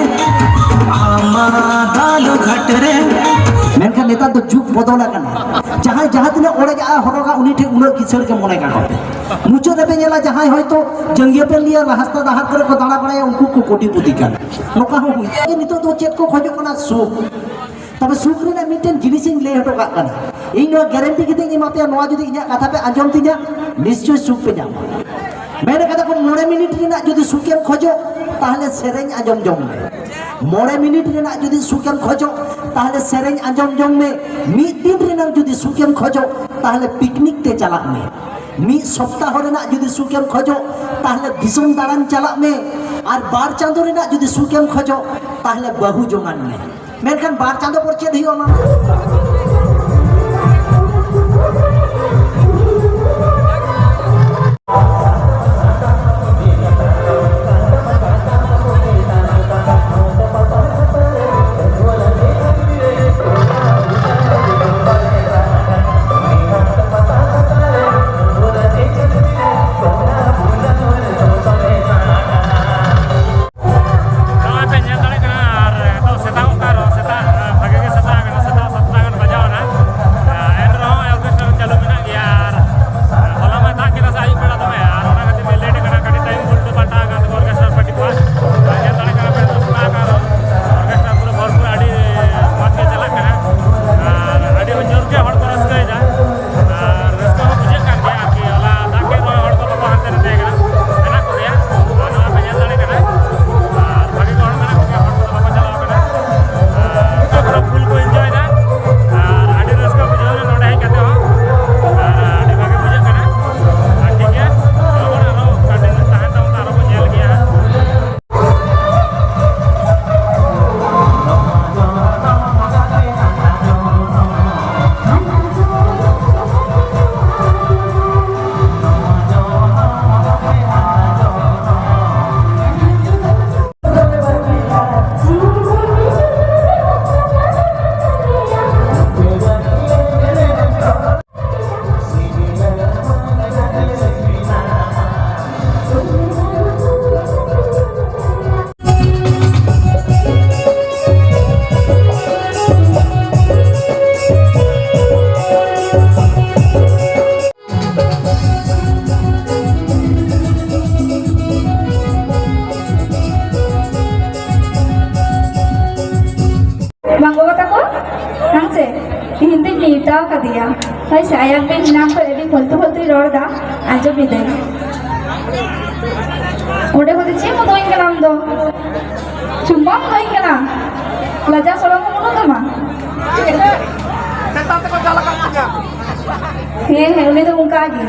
ᱟᱢᱟᱫᱟᱞ ᱜᱷᱟᱴ ᱨᱮ᱾ ᱢᱮᱱᱠᱷᱟᱱ ᱱᱮᱛᱟᱨ ᱫᱚ ᱡᱩᱜᱽ ᱵᱚᱫᱚᱞ ᱟᱠᱟᱱᱟ᱾ ᱡᱟᱦᱟᱸᱭ ᱡᱟᱦᱟᱸ ᱛᱤᱱᱟᱹᱜ ᱚᱲᱮᱡᱟᱜᱼᱟ ᱦᱚᱨᱚᱜᱟ, ᱩᱱᱤ ᱴᱷᱮᱱ ᱩᱱᱟᱹᱜ ᱠᱤᱥᱟᱹᱬ ᱜᱮ ᱢᱚᱱᱮ ᱠᱟᱜ ᱠᱚᱯᱮ᱾ ᱢᱩᱪᱟᱹᱫ ᱨᱮᱯᱮ ᱧᱮᱞᱟ, ᱡᱟᱦᱟᱸᱭ ᱦᱚᱭᱛᱳ ᱡᱟᱸᱜᱤᱭᱟᱹ ᱯᱮ ᱞᱤᱭᱟ ᱨᱟᱥᱛᱟ ᱰᱟᱦᱟᱨ ᱠᱚᱨᱮ ᱠᱚ ᱫᱟᱬᱟ ᱵᱟᱲᱟᱭᱟ, ᱩᱱᱠᱩ ᱠᱚ ᱠᱳᱴᱤᱯᱚᱛᱤ ᱠᱟᱱᱟ᱾ ᱱᱚᱝᱠᱟ ᱦᱚᱸ ᱦᱩᱭᱩᱜᱼᱟ᱾ ᱱᱤᱛᱚᱜ ᱫᱚ ᱪᱮᱫ ᱠᱚ ᱠᱷᱚᱡᱚᱜ ᱠᱟᱱᱟ? ᱥᱩᱠ᱾ ᱛᱚᱵᱮ ᱥᱩᱠ ᱨᱮᱱᱟᱜ ᱢᱤᱫᱴᱮᱱ ᱡᱤᱱᱤᱥ ᱤᱧ ᱞᱟᱹᱭ ᱦᱚᱴᱚ ᱠᱟᱜ ᱠᱟᱱᱟ᱾ ᱤᱧ ᱱᱚᱣᱟ ᱜᱮᱨᱮᱱᱴᱤ ᱠᱟᱛᱮ ᱤᱧ ᱮᱢᱟ ᱯᱮᱭᱟ, ᱱᱚᱣᱟ ᱡᱩᱫᱤ ᱤᱧᱟᱹᱜ ᱠᱟᱛᱷᱟ ᱯᱮ ᱟᱸᱡᱚᱢ ᱛᱤᱧᱟ, ᱱᱤᱥᱪᱳᱭ ᱥᱩᱠ ᱯᱮ ᱧᱟᱢᱟ᱾ ᱢᱮᱱ ᱠᱟᱫᱟ ᱠᱚ, ᱢᱚᱬᱮ ᱢᱤᱱᱤᱴ ᱨᱮᱱᱟᱜ ᱡᱩᱫᱤ ᱥᱩᱠᱮᱢ ᱠᱷᱚᱡᱚᱜ, ᱛᱟᱦᱞᱮ ᱥᱮᱨᱮᱧ ᱟᱸᱡᱚᱢ ᱡᱚᱝ ᱢᱮ᱾ ᱢᱚᱬᱮ ᱢᱤᱱᱤᱴ ᱨᱮᱱᱟᱜ ᱡᱩᱫᱤ ᱥᱩᱠᱮᱢ ᱠᱷᱚᱡᱚᱜ, ᱛᱟᱦᱞᱮ ᱥᱮᱨᱮᱧ ᱟᱸᱡᱚᱢ ᱡᱚᱝ ᱢᱮ᱾ ᱢᱤᱫ ᱫᱤᱱ ᱨᱮᱱᱟᱜ ᱡᱩᱫᱤ ᱥᱩᱠᱮᱢ ᱠᱷᱚᱡᱚᱜ, ᱛᱟᱦᱞᱮ ᱯᱤᱠᱱᱤᱠ ᱛᱮ ᱪᱟᱞᱟᱜ ᱢᱮ᱾ ᱢᱤᱫ ᱥᱚᱯᱛᱟᱦᱚ ᱨᱮᱱᱟᱜ ᱡᱩᱫᱤ ᱥᱩᱠᱮᱢ ᱠᱷᱚᱡᱚᱜ, ᱛᱟᱦᱞᱮ ᱫᱤᱥᱚᱢ ᱫᱟᱬᱟᱱ ᱪᱟᱞᱟᱜ ᱢᱮ᱾ ᱟᱨ ᱵᱟᱨ ᱪᱟᱸᱫᱚ ᱨᱮᱱᱟᱜ ᱡᱩᱫᱤ ᱥᱩᱠᱮᱢ ᱠᱷᱚᱡᱚᱜ, ᱛᱟᱦᱞᱮ ᱵᱟᱹᱦᱩ ᱡᱚᱝᱟᱱ ᱢᱮ᱾ ᱢᱮᱱᱠᱷᱟᱱ ᱵᱟᱨ ᱪᱟᱸᱫᱚ ᱯᱚᱨ ᱪᱮᱫ ᱦᱩᱭᱩᱜᱼᱟ, ᱢᱟ? ᱱᱚᱜᱼᱚᱭ ᱯᱮ ᱧᱮᱞ ᱫᱟᱲᱮᱭᱟᱜ ᱠᱟᱱᱟ, ᱟᱨ ᱱᱤᱛᱚᱜ ᱥᱮᱛᱟᱜᱚᱜ ᱠᱟᱱ ᱨᱮᱦᱚᱸ, ᱥᱮᱛᱟᱜ, ᱵᱷᱟᱜᱮ ᱜᱮ ᱥᱮᱛᱟᱜ ᱟᱠᱟᱱᱟ, ᱥᱮᱛᱟᱜ ᱥᱟᱛᱴᱟ ᱜᱟᱱ ᱵᱟᱡᱟᱣ ᱵᱟᱝ ᱜᱚᱜᱚ ᱛᱟᱠᱚ? ᱦᱮᱸ ᱥᱮ? ᱛᱤᱦᱤᱧ ᱫᱚᱧ ᱱᱮᱣᱛᱟ ᱟᱠᱟᱫᱮᱭᱟ᱾ ᱦᱳᱭ ᱥᱮ, ᱟᱭᱟᱝ ᱫᱚ ᱮᱱᱟᱝ ᱠᱷᱚᱱ ᱟᱹᱰᱤ ᱯᱷᱟᱹᱞᱛᱩ ᱯᱷᱟᱹᱞᱛᱩᱭ ᱨᱚᱲ ᱮᱫᱟ, ᱟᱸᱡᱚᱢ ᱮᱫᱟᱹᱧ᱾ ᱚᱸᱰᱮ ᱠᱷᱚᱱ ᱫᱚ ᱪᱮᱫ ᱮᱢ ᱩᱫᱩᱜ ᱟᱹᱧ ᱠᱟᱱᱟ ᱟᱢ ᱫᱚ? ᱪᱩᱢᱵᱟᱢ ᱩᱫᱩᱜ ᱟᱹᱧ ᱠᱟᱱᱟ? ᱞᱟᱡᱟ ᱥᱚᱨᱚᱢ ᱦᱚᱸ ᱵᱟᱹᱱᱩᱜ ᱛᱟᱢᱟ? ᱦᱮᱸ, ᱦᱮᱸ, ᱩᱱᱤ ᱫᱚ ᱚᱱᱠᱟ ᱜᱮ᱾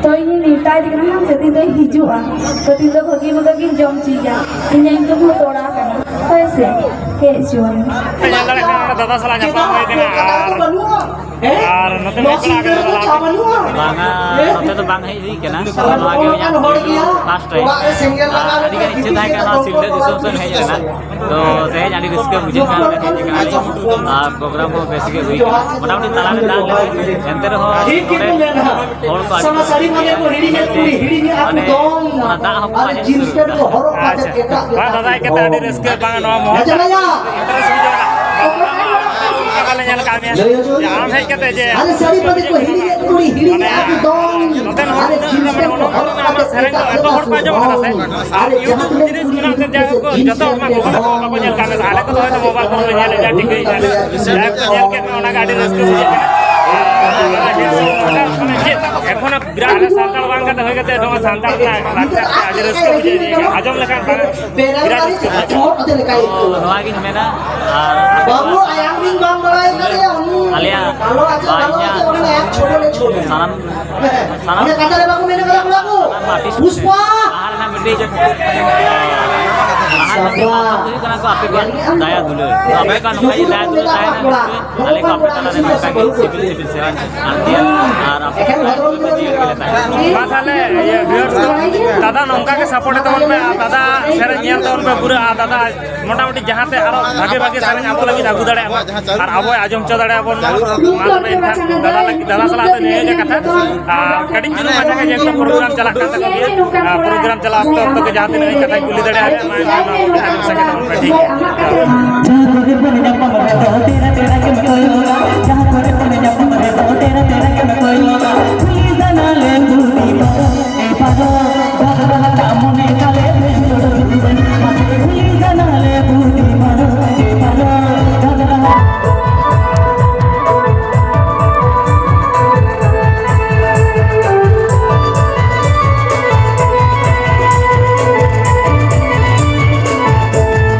ᱛᱚ, ᱤᱧᱤᱧ ᱱᱮᱣᱛᱟᱭᱮᱫᱮ ᱠᱟᱱᱟ ᱦᱟᱸᱜ, ᱥᱮ ᱛᱤᱦᱤᱧ ᱫᱚᱭ ᱦᱤᱡᱩᱜᱼᱟ᱾ ᱛᱚ, ᱛᱤᱦᱤᱧ ᱫᱚ ᱵᱷᱟᱹᱜᱤ ᱢᱚᱛᱚ ᱜᱤᱧ ᱡᱚᱢ ᱦᱚᱪᱚᱭᱮᱭᱟ᱾ ᱤᱧᱟᱹᱜ ᱧᱩᱛᱩᱢ ᱦᱚᱸ ᱛᱚᱲᱟ ᱠᱟᱱᱟ᱾ ᱦᱳᱭ ᱥᱮ? ᱦᱮᱡ ᱦᱚᱪᱚᱣᱟᱹᱧ ᱢᱮ᱾ ᱧᱮᱞ ᱫᱟᱲᱮᱭᱟᱜ ᱠᱟᱱᱟ, ᱱᱚᱰᱮ ᱫᱟᱫᱟ ᱥᱟᱞᱟᱜ ᱧᱟᱯᱟᱢ ᱦᱩᱭ ᱠᱟᱱᱟ ᱟᱨ, ᱟᱨ ᱱᱚᱛᱮ ᱦᱮᱡ ᱵᱟᱲᱟ ᱟᱠᱟᱱᱟ ᱫᱟᱫᱟ᱾ ᱵᱟᱝᱟ, ᱱᱚᱛᱮ ᱫᱚ ᱵᱟᱝ ᱦᱮᱡ ᱦᱩᱭ ᱠᱟᱱᱟ᱾ ᱱᱚᱣᱟ ᱜᱮ ᱤᱧᱟᱹᱜ ᱯᱳᱭᱞᱳ first time᱾ ᱟᱨ ᱟᱹᱰᱤ ᱜᱟᱱ ᱤᱪᱪᱷᱟᱹ ᱛᱟᱦᱮᱸ ᱠᱟᱱᱟ ᱱᱚᱣᱟ ᱥᱤᱞᱫᱟᱹ ᱫᱤᱥᱚᱢ ᱥᱮᱫ ᱦᱮᱡ ᱨᱮᱱᱟᱜ᱾ ᱛᱚ ᱛᱮᱦᱮᱧ ᱟᱹᱰᱤ ᱨᱟᱹᱥᱠᱟᱹ ᱵᱩᱡᱷᱟᱹᱜ ᱠᱟᱱᱟ, ᱦᱮᱡ ᱟᱠᱟᱱᱟ ᱞᱤᱧ᱾ ᱟᱨ program ᱦᱚᱸ ᱵᱮᱥ ᱜᱮ ᱦᱩᱭ ᱠᱟᱱᱟ, ᱢᱚᱴᱟᱢᱩᱴᱤ ᱛᱟᱞᱟᱨᱮ ᱫᱟᱜ ᱞᱮᱫᱟᱭ, ᱮᱱᱛᱮ ᱨᱮᱦᱚᱸ ᱱᱚᱰᱮ ᱦᱚᱲ ᱠᱚ ᱟᱹᱰᱤ ᱠᱚ ᱨᱟᱹᱥᱠᱟᱹ ᱠᱟᱱᱟ, ᱧᱮᱞᱛᱮ ᱢᱟᱱᱮ ᱚᱱᱟ ᱫᱟᱜ ᱦᱚᱸᱠᱚ ᱟᱸᱡᱮᱫ ᱩᱛᱟᱹᱨ ᱠᱟᱫᱟ᱾ ᱟᱪᱪᱷᱟ, ᱵᱟᱝ ᱫᱟᱫᱟ, ᱮᱠᱟᱞ ᱟᱹᱰᱤ ᱨᱟᱹᱥᱠᱟᱹ, ᱵᱟᱝ ᱱᱚᱣᱟ ᱢᱚᱦᱚᱛ ᱟᱞᱮ ᱧᱮᱞ ᱠᱟᱜ ᱢᱮᱭᱟ᱾ ᱡᱮ ᱟᱢ ᱦᱮᱡ ᱠᱟᱛᱮ ᱡᱮ ᱟᱞᱮ ᱥᱟᱹᱨᱤ ᱵᱟᱹᱫᱤ ᱠᱚ ᱦᱤᱲᱤᱧᱮᱫ ᱠᱩᱲᱤ ᱦᱤᱲᱤᱧᱮᱫ ᱟᱹᱰᱤ ᱫᱚᱝ᱾ ᱱᱚᱛᱮᱱ ᱦᱚᱲ ᱟᱞᱮ ᱠᱚ ᱡᱤᱱᱥ ᱯᱮᱱᱴ ᱠᱚ ᱦᱚᱨᱚᱜ ᱠᱟᱛᱮ ᱥᱮᱨᱮᱧ ᱫᱚ ᱮᱛᱚ ᱦᱚᱲ ᱠᱚ ᱟᱸᱡᱚᱢ ᱠᱟᱫᱟ ᱥᱮ? ᱟᱨ ᱡᱟᱦᱟᱸ ᱛᱤᱱᱟᱹᱜ ᱠᱩᱲᱤ ᱜᱤᱫᱽᱨᱟᱹ ᱠᱚ ᱡᱤᱱᱥ ᱯᱮᱱᱴ ᱠᱚ ᱦᱚᱨᱚᱜ ᱠᱟᱛᱮ ᱵᱟᱠᱚ ᱧᱮᱞ ᱠᱟᱜ ᱢᱮ, ᱟᱞᱮ ᱠᱚᱫᱚ ᱦᱚᱭᱛᱳ ᱢᱳᱵᱟᱭᱤᱞ ᱠᱚᱨᱮ ᱞᱮ ᱧᱮᱞ ᱮᱫᱟ, ᱴᱷᱤᱠ ᱜᱮ ᱧᱮᱞ ᱮᱫᱟ᱾ ᱡᱟᱦᱟᱸᱭ ᱠᱚ ᱧᱮᱞ ᱠᱮᱫ ᱢᱮ, ᱚᱱᱟᱜᱮ ᱟᱹᱰᱤ ᱨᱟᱹᱥᱠᱟᱹ ᱵᱩᱡᱷᱟᱹᱜ ᱠᱟᱱᱟ᱾ ᱟᱨ ᱪᱮᱫ ᱮᱠᱷᱚᱱᱳ ᱵᱤᱨᱟᱴ ᱟᱞᱮ ᱥᱟᱱᱛᱟᱲ ᱵᱟᱝ ᱠᱟᱛᱮ ᱦᱩᱭ ᱠᱟᱛᱮ ᱱᱚᱣᱟ ᱥᱟᱱᱛᱟᱲ ᱨᱮᱱᱟᱜ ᱞᱟᱠᱪᱟᱨ ᱛᱮ ᱟᱹᱰᱤ ᱨᱟᱹᱥᱠᱟᱹ ᱵᱩᱡᱷᱟᱹᱜ ᱠᱟᱱᱟ, ᱟᱸᱡᱚᱢ ᱞᱮᱠᱷᱟᱱ ᱵᱟᱝ ᱵᱤᱨᱟᱴ ᱨᱟᱹᱥᱠᱟᱹ ᱵᱩᱡᱷᱟᱹᱜ ᱠᱟᱱᱟ᱾ ᱛᱚ ᱱᱚᱣᱟ ᱜᱤᱧ ᱢᱮᱱᱟ᱾ ᱟᱨ ᱵᱟᱹᱵᱩ, ᱟᱭᱟᱝ ᱵᱤᱱ ᱵᱟᱝ ᱵᱟᱲᱟᱭ ᱠᱟᱫᱮᱭᱟ ᱩᱱᱤ᱾ ᱟᱞᱮᱭᱟᱜ ᱵᱟᱝ ᱟᱪᱪᱷᱟ, ᱵᱟᱝ ᱤᱧᱟᱜ ᱟᱪᱪᱷᱟ, ᱚᱱᱟ ᱟᱭᱟᱝ ᱪᱷᱳᱴᱳ ᱞᱮ ᱪᱷᱳᱴᱳ᱾ ᱥᱟᱱᱟᱢ ᱚᱱᱟ ᱠᱟᱛᱷᱟ ᱨᱮ ᱵᱟᱠᱚ ᱢᱮᱱ ᱠᱟᱫᱟ ᱵᱚᱞᱮ ᱟᱵᱚ ᱥᱟᱱᱟᱢ artist ᱯᱩᱥᱯᱟ᱾ ᱞᱟᱦᱟ ᱨᱮᱱᱟᱜ ᱢᱤᱫᱴᱤᱡ, ᱞᱟᱦᱟ ᱨᱮᱱᱟᱜ ᱢᱤᱫᱴᱤᱡ ᱵᱟᱨᱛᱟ ᱫᱚ ᱦᱩᱭᱩᱜ ᱠᱟᱱᱟ ᱠᱚ ᱟᱯᱮ ᱠᱚᱣᱟᱜ ᱫᱟᱭᱟ ᱫᱩᱞᱟᱹᱲ᱾ ᱛᱚ ᱟᱯᱮ ᱠᱚᱣᱟᱜ ᱱᱚᱝᱠᱟ ᱡᱩᱫᱤ ᱫᱟᱭᱟ ᱫᱩᱞᱟᱹᱲ ᱛᱟᱦᱮᱱᱟ, ᱱᱤᱥᱪᱚᱭ ᱟᱞᱮ ᱠᱚ ᱟᱯᱮ ᱛᱟᱞᱟ ᱨᱮ ᱱᱚᱝᱠᱟ ᱜᱮ ᱥᱤᱵᱤᱞ ᱥᱤᱵᱤᱞ ᱥᱮᱨᱮᱧ ᱟᱨ ᱟᱯᱮ ᱠᱚ ᱡᱤᱭᱟᱹᱲ ᱜᱮᱞᱮ ᱛᱟᱦᱮᱱᱟ᱾ ᱢᱟ ᱛᱟᱦᱞᱮ, ᱤᱭᱟᱹ, viewers ᱠᱚ, ᱫᱟᱫᱟ ᱱᱚᱝᱠᱟ ᱜᱮ support ᱮ ᱛᱟᱵᱚᱱ ᱯᱮ, ᱟᱨ ᱫᱟᱫᱟ ᱥᱮᱨᱮᱧ ᱧᱮᱞ ᱛᱟᱵᱚᱱ ᱯᱮ ᱯᱩᱨᱟᱹ, ᱟᱨ ᱫᱟᱫᱟ ᱢᱚᱴᱟᱢᱩᱴᱤ ᱡᱟᱦᱟᱸ ᱛᱮ ᱟᱨᱚ ᱵᱷᱟᱜᱮ ᱵᱷᱟᱜᱮ ᱥᱮᱨᱮᱧ ᱟᱵᱚ ᱞᱟᱹᱜᱤᱫ ᱟᱹᱜᱩ ᱫᱟᱲᱮᱭᱟᱜ ᱢᱟ ᱟᱨ ᱟᱵᱚᱭ ᱟᱸᱡᱚᱢ ᱦᱚᱪᱚ ᱫᱟᱲᱮᱭᱟᱵᱚᱱ ᱢᱟ᱾ ᱢᱟ ᱛᱚᱵᱮ ᱮᱱᱠᱷᱟᱱ ᱫᱟᱫᱟ ᱞᱟᱹᱜᱤᱫ, ᱫᱟᱫᱟ ᱥᱟᱞᱟᱜ ᱫᱚ ᱱᱤᱭᱟᱹ ᱜᱮ ᱠᱟᱛᱷᱟ᱾ ᱟᱨ ᱠᱟᱹᱴᱤᱡ ᱪᱩᱞᱩᱝ ᱢᱟᱪᱷᱟ ᱜᱮ ᱡᱮᱦᱮᱛᱩ program ᱪᱟᱞᱟᱜ ᱠᱟᱱ ᱛᱟᱠᱚ ᱜᱮᱭᱟ, ᱟᱨ program ᱪᱟᱞᱟᱜ ᱚᱠᱛᱚ ᱚᱠᱛᱚ ᱜᱮ ᱡᱟᱦᱟᱸ ᱛᱤᱱᱟᱹᱜ ᱜᱮ ᱠᱟᱛᱷᱟᱧ ᱠᱩᱞᱤ ᱫᱟᱲᱮᱭᱟᱜᱼᱟ, ᱢᱟ ᱮᱱᱠᱷᱟᱱ ᱱᱚᱣᱟ ᱠᱚ ᱟᱸᱡᱚᱢ ᱥᱟᱸᱜᱮ ᱛᱟᱵᱚᱱ ᱯᱮ, ᱴᱷᱤᱠ ᱜᱮᱭᱟ? ᱡᱟᱦᱟᱸ ᱠᱚᱨᱮ ᱵᱚᱱ ᱧᱟᱯᱟᱢ ᱨᱮᱫᱚ ᱛᱮᱨᱟ ᱛᱮᱨᱟ ᱜᱮᱢ ᱠᱚᱭᱚᱜᱟ, ᱡᱟᱦᱟᱸ ᱠᱚᱨᱮ ᱵᱚᱱ ᱧᱟᱯᱟᱢ ᱨᱮᱫᱚ ᱛᱮᱨᱟ ᱛᱮᱨᱟ ᱜᱮᱢ ᱠᱚᱭᱚᱜᱟ᱾ ᱠᱩᱞᱤ ᱥᱟᱱᱟ ᱞᱮ ᱵᱩᱰᱤ ᱢᱟᱨᱚ, ᱮ ᱯᱟᱨᱚ, ᱵᱟᱵᱟ ᱛᱟᱢ ᱢᱚᱱᱮ ᱠᱟᱞᱮ ᱵᱮᱱ ᱡᱚᱲᱚ ᱫᱩᱵᱟᱹᱱ᱾ ᱢᱟᱥᱮ ᱠᱩᱞᱤ ᱥᱟᱱᱟ ᱞᱮ ᱵᱩᱰᱤ ᱢᱟᱨᱚ, ᱮ ᱯᱟᱨᱚ,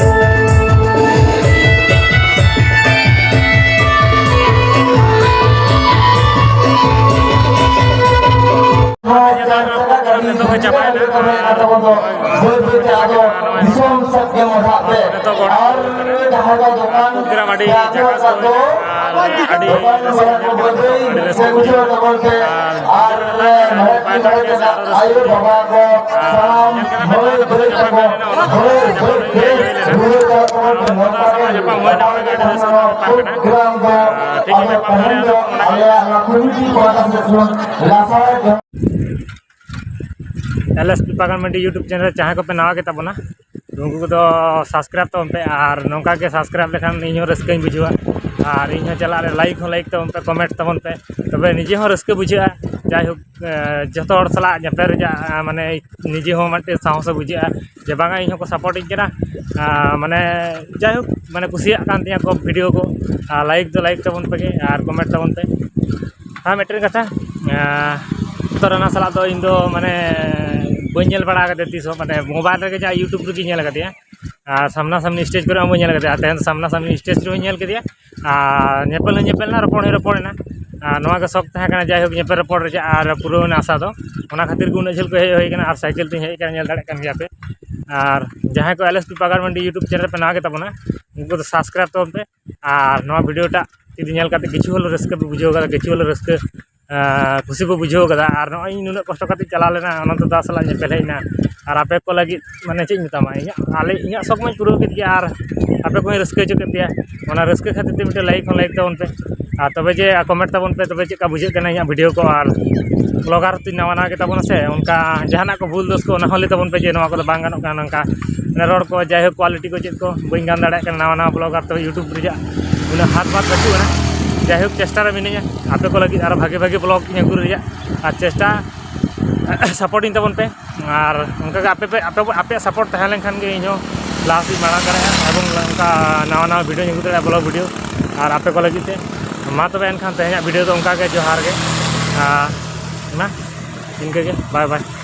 ᱟᱫᱚ ᱫᱤᱥᱚᱢ ᱥᱮᱫ ᱜᱮ ᱢᱚᱦᱰᱟᱜ ᱯᱮ᱾ ᱟᱨ ᱡᱟᱦᱟᱸ ᱫᱚ ᱫᱚᱠᱟᱱ program ᱟᱹᱰᱤ ᱡᱟᱠᱟᱥ ᱫᱚ ᱟᱹᱰᱤ ᱫᱚᱠᱟᱱ ᱨᱟᱹᱥᱠᱟᱹ ᱵᱟᱞᱟ ᱠᱚ ᱵᱟᱹᱭ ᱵᱟᱹᱭ ᱟᱹᱰᱤ ᱨᱟᱹᱥᱠᱟᱹ ᱥᱮ ᱵᱩᱡᱷᱟᱹᱣ ᱛᱟᱵᱚᱱ ᱯᱮ᱾ ᱟᱨ ᱟᱨ ᱢᱟᱹᱡᱷᱤ ᱢᱟᱹᱡᱷᱤ ᱨᱮᱱᱟᱜ ᱟᱭᱳ ᱵᱟᱵᱟ ᱠᱚ ᱥᱟᱱᱟᱢ ᱢᱟᱹᱭ ᱵᱟᱹᱭ ᱛᱟᱠᱚ ᱵᱟᱹᱭ ᱵᱟᱹᱭ ᱛᱮ ᱨᱩᱣᱟᱹᱲ ᱪᱟᱞᱟᱜ ᱛᱟᱵᱚᱱ ᱯᱮ᱾ ᱱᱚᱝᱠᱟ ᱜᱮ ᱧᱟᱯᱟᱢ ᱦᱩᱭ ᱮᱱᱟ, ᱚᱸᱰᱮ ᱜᱮ ᱟᱹᱰᱤ ᱨᱟᱹᱥᱠᱟᱹ ᱧᱟᱯᱟᱢ ᱮᱱᱟ᱾ ᱯᱨᱳᱜᱨᱟᱢ ᱫᱚ ᱴᱷᱤᱠ ᱟᱫᱚ ᱧᱟᱯᱟᱢ ᱛᱮᱦᱮᱧ ᱫᱚ ᱦᱩᱭ ᱮᱱᱟ, ᱚᱸᱰᱮ ᱜᱮ ᱟᱞᱮᱭᱟᱜ ᱱᱚᱣᱟ ᱠᱚᱢᱤᱴᱤ ᱯᱟᱦᱴᱟ ᱥᱮᱫ ᱠᱷᱚᱱ ᱞᱟᱥᱟᱲᱦᱮᱫ ᱡᱚᱦᱟᱨ᱾ ᱮᱞ ᱮᱥ ᱯᱤ ᱯᱟᱜᱟᱱ ᱢᱟᱱᱰᱤ YouTube channel ᱨᱮ ᱡᱟᱦᱟᱸᱭ ᱠᱚᱯᱮ ᱱᱟᱣᱟ ᱜᱮ ᱛᱟᱵᱚᱱᱟ, ᱩᱱᱠᱩ ᱠᱚᱫᱚ subscribe ᱛᱟᱵᱚᱱ ᱯᱮ, ᱟᱨ ᱱᱚᱝᱠᱟ ᱜᱮ subscribe ᱞᱮᱠᱷᱟᱱ ᱤᱧ ᱦᱚᱸ ᱨᱟᱹᱥᱠᱟᱹᱧ ᱵᱩᱡᱷᱟᱹᱣᱟ, ᱟᱨ ᱤᱧ ᱦᱚᱸ ᱪᱟᱞᱟᱜ ᱨᱮ like ᱦᱚᱸ like ᱛᱟᱵᱚᱱ ᱯᱮ, comment ᱛᱟᱵᱚᱱ ᱯᱮ, ᱛᱚᱵᱮ ᱱᱤᱡᱮ ᱦᱚᱸ ᱨᱟᱹᱥᱠᱟᱹ ᱵᱩᱡᱷᱟᱹᱜᱼᱟ᱾ ᱡᱟᱭᱦᱳᱠ, ᱮ, ᱡᱚᱛᱚ ᱦᱚᱲ ᱥᱟᱞᱟᱜ ᱧᱮᱯᱮᱞ ᱨᱮᱭᱟᱜ, ᱮ, ᱢᱟᱱᱮ ᱱᱤᱡᱮ ᱦᱚᱸ ᱢᱤᱫᱴᱮᱱ ᱥᱟᱦᱚᱥ ᱦᱚᱸ ᱵᱩᱡᱷᱟᱹᱜᱼᱟ ᱡᱮ ᱵᱟᱝᱟ ᱤᱧ ᱦᱚᱸᱠᱚ support ᱤᱧ ᱠᱟᱱᱟ᱾ ᱮ, ᱢᱟᱱᱮ ᱡᱟᱭᱦᱳᱠ, ᱢᱟᱱᱮ ᱠᱩᱥᱤᱭᱟᱜ ᱠᱟᱱ ᱛᱤᱧᱟᱹ ᱠᱚ video ᱠᱚ, ᱟᱨ like ᱫᱚ like ᱛᱟᱵᱚᱱ ᱯᱮ ᱟᱨ comment ᱛᱟᱵᱚᱱ ᱯᱮ᱾ ᱟᱨ ᱢᱤᱫᱴᱮᱱ ᱠᱟᱛᱷᱟ, ᱮ, ᱩᱛᱛᱚᱨ ᱨᱟᱱᱟ ᱥᱟᱞᱟᱜ ᱫᱚ ᱤᱧ ᱫᱚ ᱢᱟᱱᱮ ᱵᱟᱹᱧ ᱧᱮᱞ ᱵᱟᱲᱟ ᱠᱟᱫᱮᱭᱟ ᱛᱤᱥ ᱦᱚᱸ, ᱢᱟᱱᱮ mobile ᱨᱮᱜᱮ ᱡᱟ YouTube ᱨᱮᱜᱮᱧ ᱧᱮᱞ ᱠᱟᱫᱮᱭᱟ, ᱟᱨ ᱥᱟᱢᱱᱟ ᱥᱟᱢᱱᱤ stage ᱠᱚᱨᱮ ᱦᱚᱸ ᱵᱟᱹᱧ ᱧᱮᱞ ᱠᱟᱫᱮᱭᱟ᱾ ᱟᱨ ᱛᱮᱦᱮᱧ ᱫᱚ ᱥᱟᱢᱱᱟ ᱥᱟᱢᱱᱤ stage ᱨᱮᱦᱚᱸᱧ ᱧᱮᱞ ᱠᱮᱫᱮᱭᱟ, ᱟᱨ ᱧᱮᱯᱮᱞ ᱦᱚᱸ ᱧᱮᱯᱮᱞ ᱮᱱᱟ, ᱨᱚᱯᱚᱲ ᱦᱚᱸ ᱨᱚᱯᱚᱲ ᱮᱱᱟ᱾ ᱟᱨ ᱱᱚᱣᱟ ᱜᱮ ᱥᱚᱠ ᱛᱟᱦᱮᱸ ᱠᱟᱱᱟ, ᱡᱟᱭᱦᱳᱠ, ᱧᱮᱯᱮᱞ ᱨᱚᱯᱚᱲ ᱨᱮᱭᱟᱜ ᱟᱨ ᱯᱩᱨᱟᱹᱣ ᱮᱱᱟ ᱟᱥᱟ ᱫᱚ᱾ ᱚᱱᱟ ᱠᱷᱟᱹᱛᱤᱨ ᱜᱮ ᱩᱱᱟᱹᱜ ᱡᱷᱟᱹᱞ ᱠᱚ ᱦᱮᱡ ᱦᱩᱭ ᱠᱟᱱᱟ, ᱟᱨ ᱥᱟᱭᱠᱮᱞ ᱛᱮᱧ ᱦᱮᱡ ᱠᱟᱱᱟ, ᱧᱮᱞ ᱫᱟᱲᱮᱭᱟᱜ ᱠᱟᱱ ᱜᱮᱭᱟ ᱯᱮ᱾ ᱟᱨ ᱡᱟᱦᱟᱸᱭ ᱠᱚ ᱮᱞ ᱮᱥ ᱯᱤ ᱯᱟᱜᱟᱱ ᱢᱟᱱᱰᱤ YouTube channel ᱯᱮ ᱱᱟᱣᱟ ᱜᱮ ᱛᱟᱵᱚᱱᱟ, ᱩᱱᱠᱩ ᱫᱚ subscribe ᱛᱟᱵᱚᱱ ᱯᱮ, ᱟᱨ ᱱᱚᱣᱟ video ᱴᱟᱜ ᱡᱩᱫᱤ ᱧᱮᱞ ᱠᱟᱛᱮ ᱠᱤᱪᱷᱩ ᱦᱚᱞᱳ ᱨᱟᱹᱥᱠᱟᱹ ᱯᱮ ᱵᱩᱡᱷᱟᱹᱣ ᱠᱟᱫᱟ, ᱠᱤᱪᱷᱩ ᱦᱚᱞᱳ ᱨᱟᱹᱥᱠᱟᱹ, ᱟᱨ ᱠᱩᱥᱤ ᱯᱮ ᱵᱩᱡᱷᱟᱹᱣ ᱠᱟᱫᱟ, ᱟᱨ ᱱᱚᱜᱼᱚᱭ ᱤᱧ ᱱᱩᱱᱟᱹᱜ ᱠᱚᱥᱴᱚ ᱠᱟᱛᱮ ᱪᱟᱞᱟᱣ ᱞᱮᱱᱟ, ᱚᱱᱚᱱᱛᱚ ᱫᱟᱥ ᱥᱟᱞᱟᱜ ᱧᱮᱯᱮᱞ ᱦᱮᱡ ᱮᱱᱟ, ᱟᱨ ᱟᱯᱮ ᱠᱚ ᱞᱟᱹᱜᱤᱫ ᱢᱟᱱᱮ ᱪᱮᱫ ᱤᱧ ᱢᱮᱛᱟᱢᱟ, ᱤᱧᱟᱹᱜ ᱟᱞᱮ ᱤᱧᱟᱹᱜ ᱥᱚᱠ ᱢᱟᱧ ᱯᱩᱨᱟᱹᱣ ᱠᱮᱫ ᱜᱮᱭᱟ, ᱟᱨ ᱟᱯᱮ ᱠᱚᱦᱚᱸᱧ ᱨᱟᱹᱥᱠᱟᱹ ᱦᱚᱪᱚ ᱠᱮᱫ ᱯᱮᱭᱟ᱾ ᱚᱱᱟ ᱨᱟᱹᱥᱠᱟᱹ ᱠᱷᱟᱹᱛᱤᱨ ᱛᱮ ᱢᱤᱫᱴᱮᱱ like ᱦᱚᱸ like ᱛᱟᱵᱚᱱ ᱯᱮ, ᱟᱨ ᱛᱚᱵᱮ ᱡᱮ comment ᱛᱟᱵᱚᱱ ᱯᱮ, ᱛᱚᱵᱮ ᱪᱮᱫ ᱞᱮᱠᱟ ᱵᱩᱡᱷᱟᱹᱜ ᱠᱟᱱᱟ ᱤᱧᱟᱹᱜ video ᱠᱚ, ᱟᱨ vlogger ᱛᱤᱧ ᱱᱟᱣᱟ ᱱᱟᱣᱟ ᱜᱮ ᱛᱟᱵᱚᱱᱟ ᱥᱮ, ᱚᱱᱠᱟ ᱡᱟᱦᱟᱱᱟᱜ ᱠᱚ ᱵᱷᱩᱞ ᱫᱳᱥ ᱠᱚ ᱚᱱᱟ ᱦᱚᱸ ᱞᱟᱹᱭ ᱛᱟᱵᱚᱱ ᱯᱮ ᱡᱮ ᱱᱚᱣᱟ ᱠᱚᱫᱚ ᱵᱟᱝ ᱜᱟᱱᱚᱜ ᱠᱟᱱᱟ, ᱱᱚᱝᱠᱟ ᱢᱟᱱᱮ ᱨᱚᱲ ᱠᱚ, ᱡᱟᱭᱦᱳᱠ, quality ᱠᱚ ᱪᱮᱫ ᱠᱚ ᱵᱟᱹᱧ ᱜᱟᱱ ᱫᱟᱲᱮᱭᱟᱜ ᱠᱟᱱᱟ ᱱᱟᱣᱟ ᱱᱟᱣᱟ vlogger, ᱛᱚᱵᱮ YouTube ᱨᱮᱭᱟᱜ ᱩᱱᱟᱹᱜ ᱦᱟᱛ ᱵᱟᱛ ᱵᱟᱹᱪᱩᱜ ᱟᱱᱟ᱾ ᱡᱟᱭᱦᱳᱠ, ᱪᱮᱥᱴᱟ ᱨᱮ ᱢᱤᱱᱟᱹᱧᱟ ᱟᱯᱮ ᱠᱚ ᱞᱟᱹᱜᱤᱫ ᱟᱨᱚ ᱵᱷᱟᱜᱮ ᱵᱷᱟᱜᱮ vlog ᱤᱧ ᱟᱹᱜᱩ ᱨᱮᱭᱟᱜ, ᱟᱨ ᱪᱮᱥᱴᱟ supportᱤᱧ ᱛᱟᱵᱚᱱ ᱯᱮ᱾ ᱟᱨ ᱚᱱᱠᱟᱜᱮ ᱟᱯᱮ ᱯᱮ, ᱟᱯᱮ, ᱟᱯᱮᱭᱟᱜ support ᱛᱟᱦᱮᱸ ᱞᱮᱱᱠᱷᱟᱱ ᱜᱮ ᱤᱧᱦᱚᱸ ᱞᱟᱦᱟ ᱥᱮᱫ ᱢᱟᱲᱟᱝ ᱫᱟᱲᱮᱭᱟᱜᱼᱟ, ᱮᱵᱚᱝ ᱚᱱᱠᱟ ᱱᱟᱣᱟ ᱱᱟᱣᱟ videoᱧ ᱟᱹᱜᱩ ᱫᱟᱲᱮᱭᱟᱜᱼᱟ, vlog video, ᱟᱨ ᱟᱯᱮ ᱠᱚ ᱞᱟᱹᱜᱤᱫ ᱛᱮ᱾ ᱢᱟ ᱛᱚᱵᱮ ᱮᱱᱠᱷᱟᱱ ᱛᱮᱦᱮᱧᱟᱜ video ᱫᱚ ᱚᱱᱠᱟ ᱜᱮ, ᱡᱚᱦᱟᱨ ᱜᱮ᱾ ᱟᱨ ᱢᱟ ᱤᱱᱠᱟᱹ ᱜᱮ, bye bye᱾